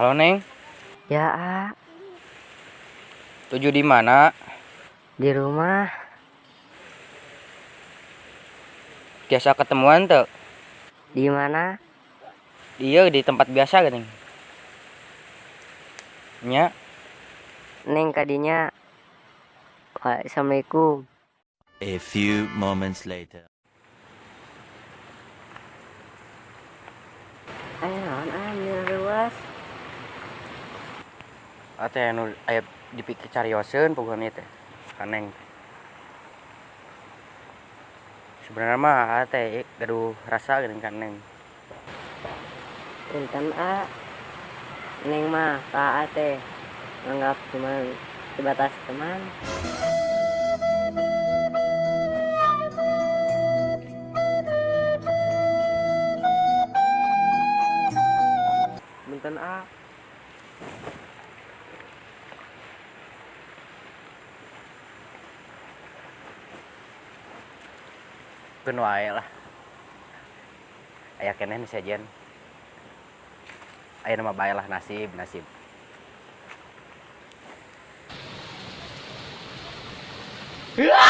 Halo Neng. Ya, A. Tuju di mana? Di rumah. Biasa ketemuan tuh? Di mana? Iya, di tempat biasa gini. Nya. Neng kadinya. Assalamualaikum. A few moments later. Ayo naon ah luas. Ate anu aya dipikir carioseun puguhan ieu teh. Ka Neng. Sebenarnya mah ate gaduh rasa geuning ka Neng. Punten a. Neng mah ka ate nganggap cuma sebatas teman. Punten a. Keun wae lah. Aya keneh nu sejen. Aya nama bae lah, nasib, nasib. Ya,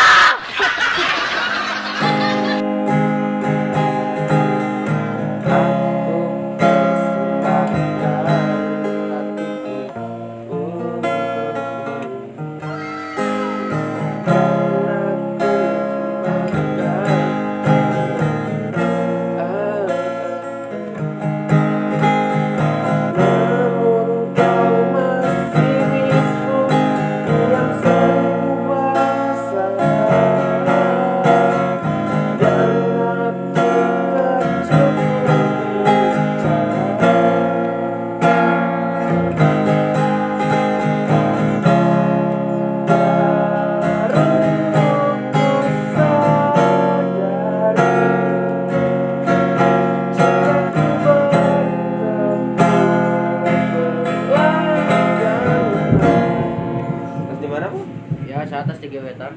atas 3 wetan.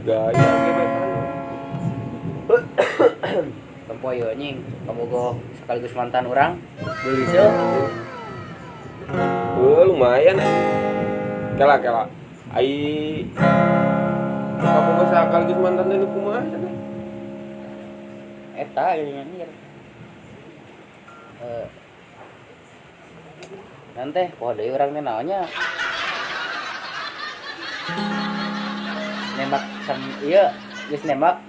Gaya gebetan. Tempo ieu anjing, kabogoh sekaligus mantan urang. Beulis euy. Lumayan eh. Kela kela. Ai kabogoh sekaligus mantan teh kumaha cenah? Eta geuning anjir. Nanti poho deui urang teh naonnya. Nembak sama iya, geus nembak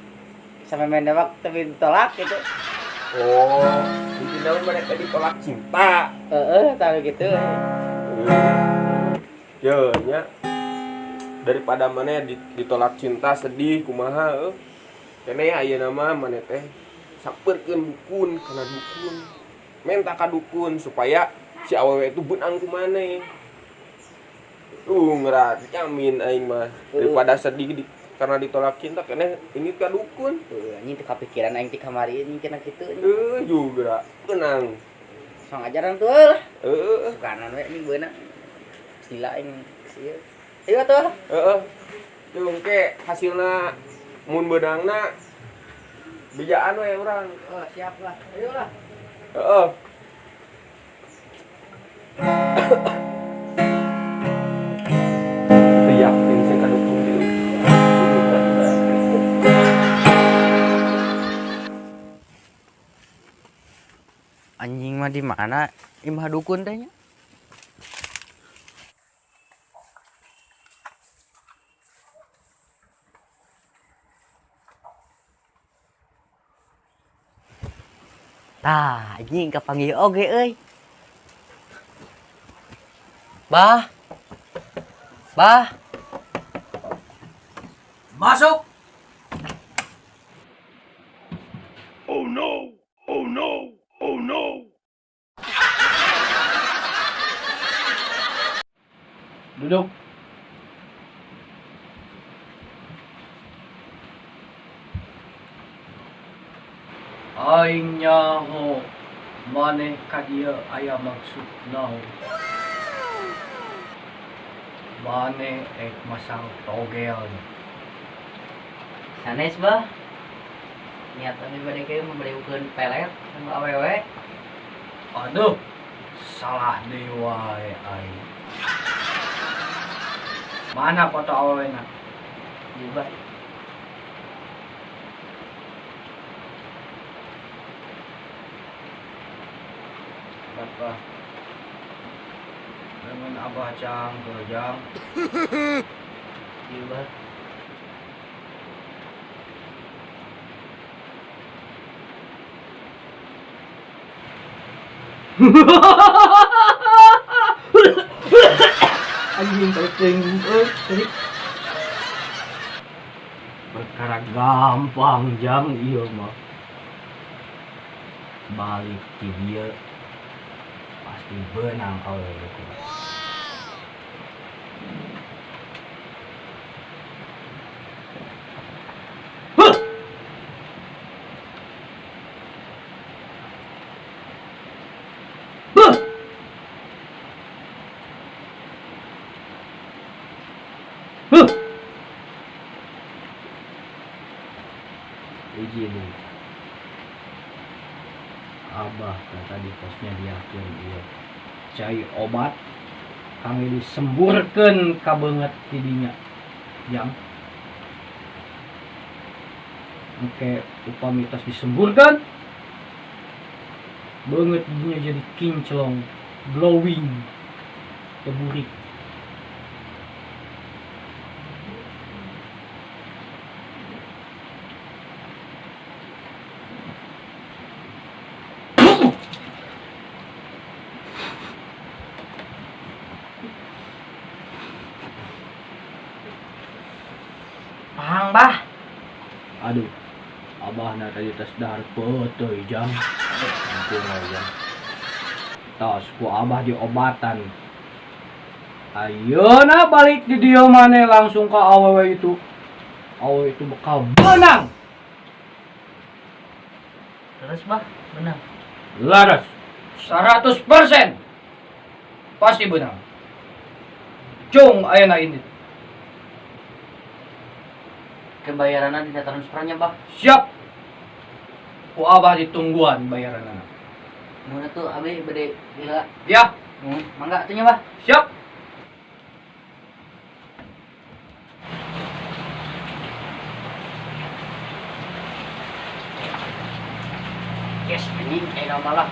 sampai main nembak tapi ditolak gitu. Oh, itu namanya mereka ditolak cinta. Heeh, tahu gitu. Yo, nya daripada mana ditolak cinta sedih kumaha euy. Kene ayeuna mah maneh teh sampeurkeun dukun kana dukun. Menta ka dukun supaya si awewe itu beunang ku maneh. Ngerat jamin aing mah daripada sedih karena ditolak cinta kene ini ka dukun. Anjing teu kapikiran aing ti kamari anjing kena kitu. Juga tenang. Song ajaran tuh lah. Heeh. Kanan we anjing beunang. Sila aing ieu. Ayo atuh. Heeh. Tuh engke hasilna mun beunangna bejaan we urang. Oh, siap lah. Ayo lah. Heeh. Anjing mah di mana imah dukun teh nya? Tah, anjing kapanggih oge euy. Bah. Bah. Masuk. Oh no. Oh no. Oh no. Duduk. Aing nyaho maneh ka dieu aya maksud naon. Maneh ek masang togel. Sanes bah. Niatan bade kieu membeliukeun pelet sama awewe. Aduh, Salah deui wae aing. Mana foto awewena? Ieu bah. Apa? Lamun abah cang jang. Ieu bah. Anjing penting euy. Perkara gampang jang ieu mah. Balik ti dieu pasti benang awewe ku. Huh! Huh! Huh! Uji deui. Abah tadi kosnya diakeun ieu cai obat kami disemburkeun ka beungeut ti dinya jang engke upami tos disemburkeun beungeut dinya jadi kinclong glowing teburik. Pahang bah. Aduh, abah na tadi tas dahar peuteuy jang. Ampun jang. Tos ku abah diobatan. Ayeuna balik di dieu maneh langsung ka awewe itu. Awewe itu bakal beunang. Terus bah, beunang. Laras 100% pasti beunang. Cung ayeuna ini. Kebayaranna dina transfernya bah. Siap. Ku abah ditungguan bayaranna. Mun atuh abi bade heula. Ya. Mangga atuh nya bah. Siap. Yes anjing ayeuna mah lah.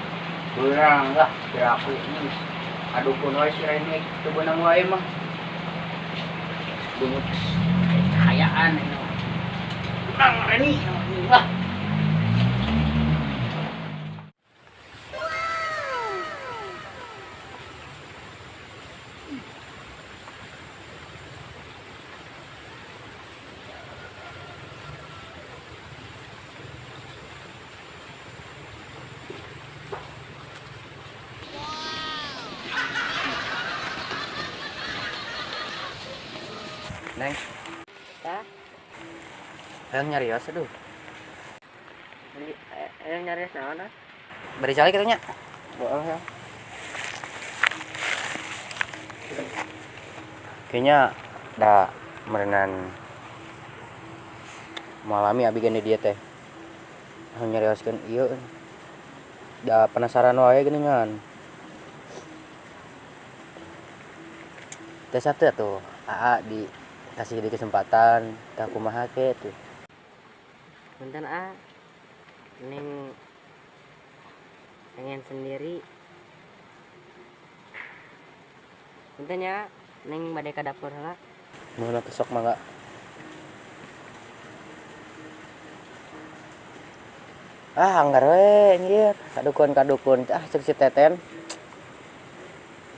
Beurang lah piraku anjing. Adukun wae si Rene teu beunang wae mah. Beungeut cahayaan ayeuna. Beunang Reni anjing lah. Neng. Tah. Hayang nyarios aduh. Hayang nyarios naon ah? Bari calik kitu nya. Bohong ya. Kayaknya da merenan malami abi gini dia teh. Hayang nyarioskeun ieu. Da penasaran wae geuningan. Teh satu tuh, AA di kasih di kesempatan tak kumaha ke tuh. Punten A, neng pengen sendiri. Punten ya, neng bade ka dapur heula. Mun atuh sok mangga. Ah, anggar we anjir, kadukun-kadukun ah cek si Teten.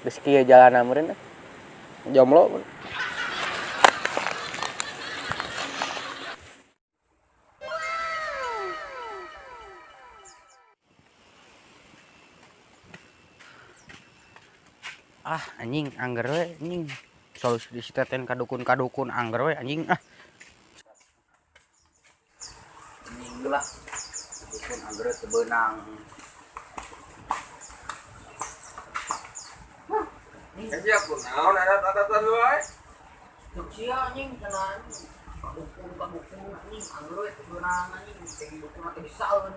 Geus kieu jalanna meureun. Jomblo. Ah anjing angger we anjing. Solusi di si Teten kadukun-kadukun angger we anjing ah. Anjing lah. Dukun angger teu beunang. Sia kunaon adat-adatan wae. Cuk sia anjing cenah. Kadukun-kadukun anjing angger we teu beunang anjing. Teu dukun teh bisaeun.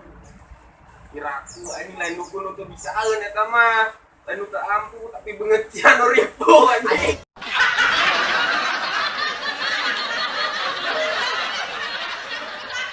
Kiraku anjing lain dukun teu bisaeun eta mah. Lain nu teu ampuh, tapi beungeut sia nu ripuh, anjing.